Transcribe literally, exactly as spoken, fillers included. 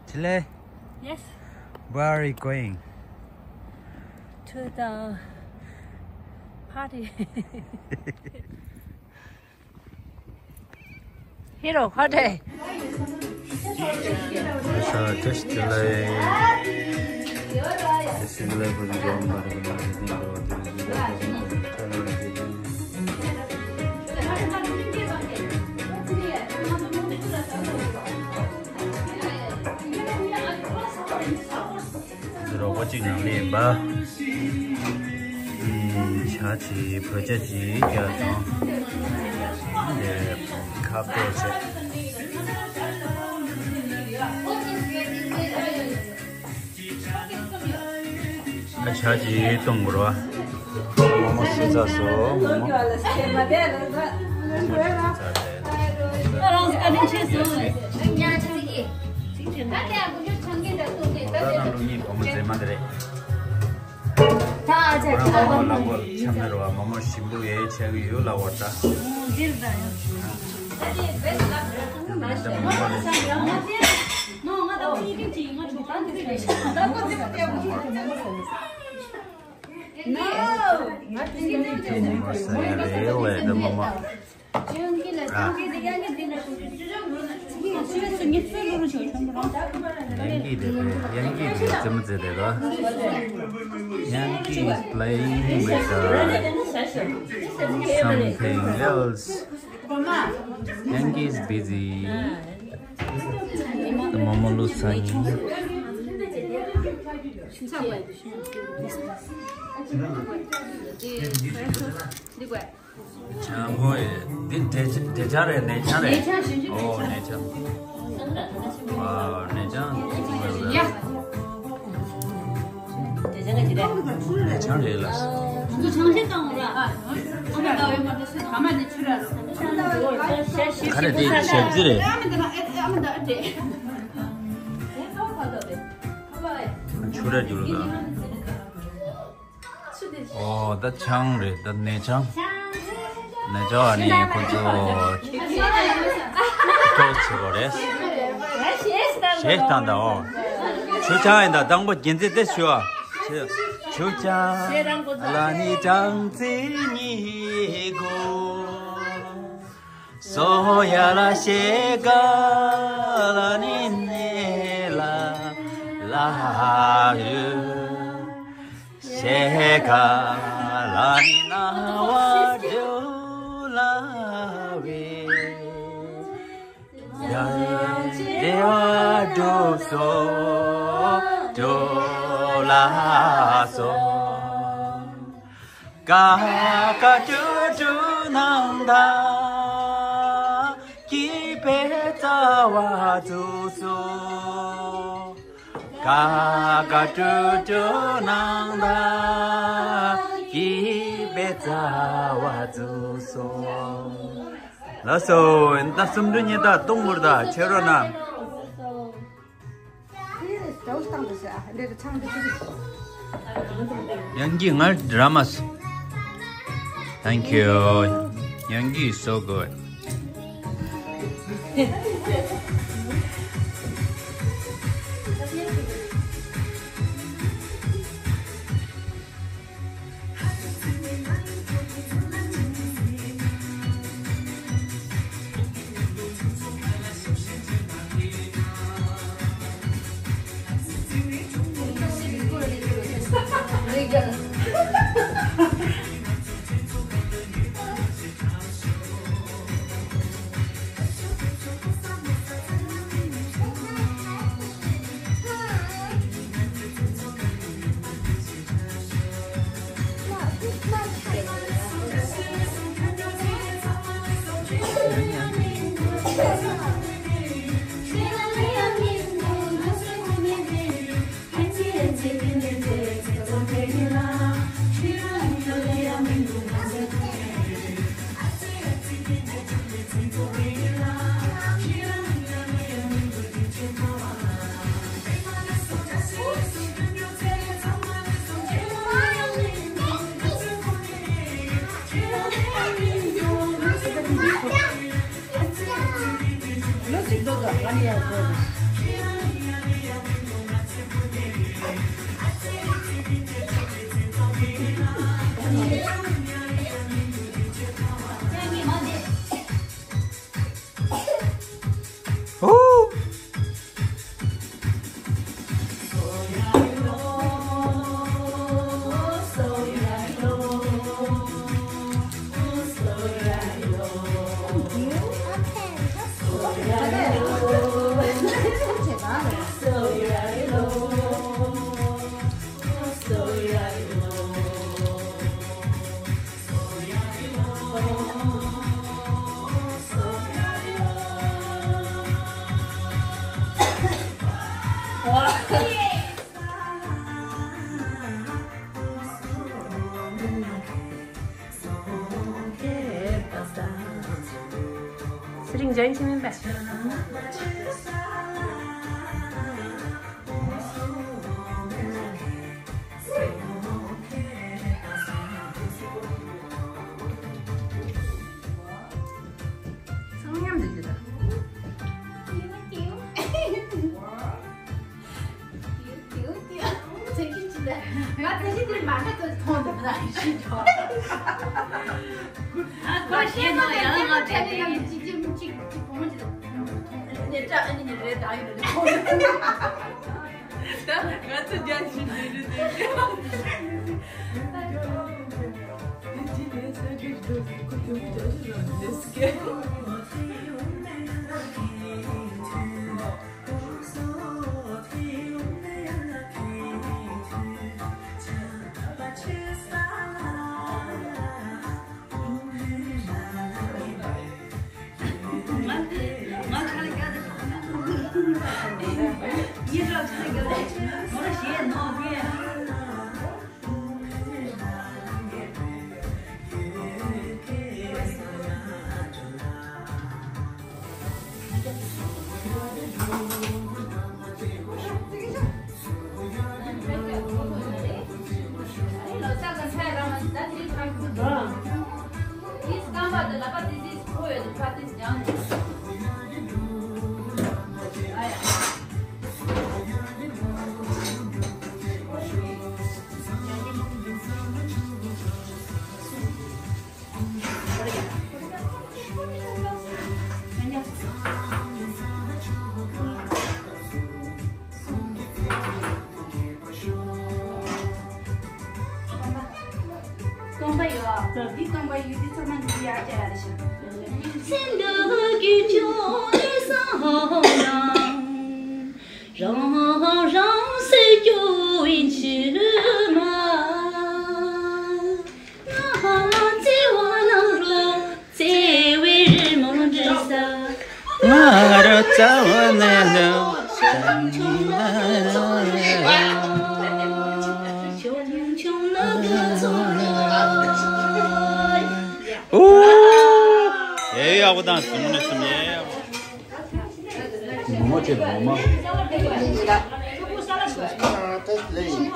Chile, Yes. Where are you going? To the party. Hero, party. This is the life of the ground, but the ground is in the water. རོགས་པ་གཅིག་ནང་ལས་པ། ཨུམ། ཇ་ཅིག་བོད་ཇ་ཅིག་རྒྱ་ཚོང་། དེ་ཁ་པོ་བྱས། ཨ། ཇ་ཅིག་བཏུང་དགོས་རེད་པ། རྨོ་མོ་ཤི་ཚར་སོང་། རྨོ་མོ་ཤི་ཚར་རེད། ད་ནང་ལོགས་གཉིས་བུ་མོ་མཛེས་མ་དེ་རེད། ཁོ་རང་རྨོ་མོ་ལག་པ་ཆག་ནི་རེད་པ། རྨོ་མོ་ཞིམ་པོ་ཡེ་ཆག་གི་ཡོད་ལབ་པ་ད། རྨོ་མོ་ཟ་ཡ་རེད་ཝེ། ད་རྨོ་མོ། Yankee དེ་རེད། Yankee དེ་རྩེད་མོ་རྩེ་དེ་རེད། Yankee is playing with, uh, something else. Yankee is busy. ད་རྨོ་མོ་ལུས་ཚར་ཡིན། ཆང་ཧོ་ཡེ། འདི་འབྲས་འབྲས་ཆང་རེད། ནས་ཆང་རེད། ནས་ཆང་ཞིམ་ཞིམ། ཨོ། ནས་ཆང་། ཨ། ནས་ཆང་། ཡ། ནས་ཆང་རེད་ལགས། ཁོ་ཚོ་ཆང་ཆེན་བཏང་བ་ར། ཨ་མ་ད་ཡོད་མ་རེད། ཨ་མ་ནས་ཆུ་ར་རོ། ག་རེ་དེ་ཞབས་རྩི་རེད། ཨ་མ་ད་ཨ་མ་ད་ཨ་དེ། ཆུ་ར་རྒྱུ་ལ། ཨོ། ད་ཆང་རེད། ད་ནས་ཆང་། ནས་ཆང་ཨ་ནི་ཁོ་ཚོ་ཀྲོག་བྱེད་པ་རེད། ཞེས་བཏང་ད། ཨོ། ཆུ་ཆང་ཡིན་ད། དང་པོ་རྒྱན་ཚིག་དེ་ཞུ་བ། ཆུ་ཆང་ལ་ནི་ཅང་ཙི་ཉི་གོ། སོ་ཡ་ལ་ཤེ་ག་ལ་ནི་ནེ་ལ་ལ་ཡུ། ཤེ་ག་ལ་ནི་ན་བ་དུ་ལ་བི། ཡ་རེ་བ་དུ་སོ་དུ་ལ་སོ། ཀ་ཀ་ཀྲུ་ཀྲུ་ནང་ད་སྐྱིད་པའི་རྩ་བ་འཛུགས་སོ། ཀ་ཀ་ཀྲུ་ཀྲུ་ནང་ད་སྐྱིད་པའི་རྩ་བ་འཛུགས་སོ། ལགས་སོ། ད་སུམ་ཅུ་ཉི་ལྟར་གཏོང་དགོས་རེད། ད་ཆེ་རོ་ན། Yankee, ང་ར་མ་སོ། Thank you. Yankee is so good. ཚེ་རིང་འཇོན་ཆེ་མིན་པ། ཚང་མཉམ་དུ་ཡོད་ད། ང་ཚེ་ཤི་དེར་མ་འདྲ་ཚོ་མཐོང་འདུག་ན་ཤི་འགྲོ། ཁོ་ཤི་ནོ་ཡང་ང་དེ་དེ་ཡིན། ཅི་ཅི་མི་ཅི་ཅི་བུ་མོ་ཅི་ནེ་ཏྲ་ཨ་ནི་ནི་རེད་ད་ཡིན་ནི་ཁོ། ད་ང་ཚོ་རྒྱ་ཤི་ནི་རེད་དེ། དེ་དེ་ནས་ས་ཀྱི་རྡོ་དེ་ཁོ་དེ་མོ་རྒྱ་ཤི་ནང་ནས་སྐད། རྐང་པ་ཡོད། འདི་རྐང་པ་ཡོད་དེ་ཚང་མ་འདི་ཡར་བཀྱག་ཡ་རེད་ཤག་རང་རང་སེ་སྐྱོ་བའི་མཆི་མ། ང་ཧ་ལ་བརྩེ་བ་ནང་རོ་བརྩེ་བའི་རི་མོ་འབྲི་ས། ང་རོ་རྩ་བ་ནས་ནོ། ཆུང་ཆུང་ལ་ཆུང་ཆུང་ལ་དུ་ཚོ་རོ། ཨོ། ཨེ་ཡག་པོ་དང་སུ་མོ་ནས་སུ་མེ། ངོ་མ་བྱས་པ་ངོ་མ། ལས་ཡིན།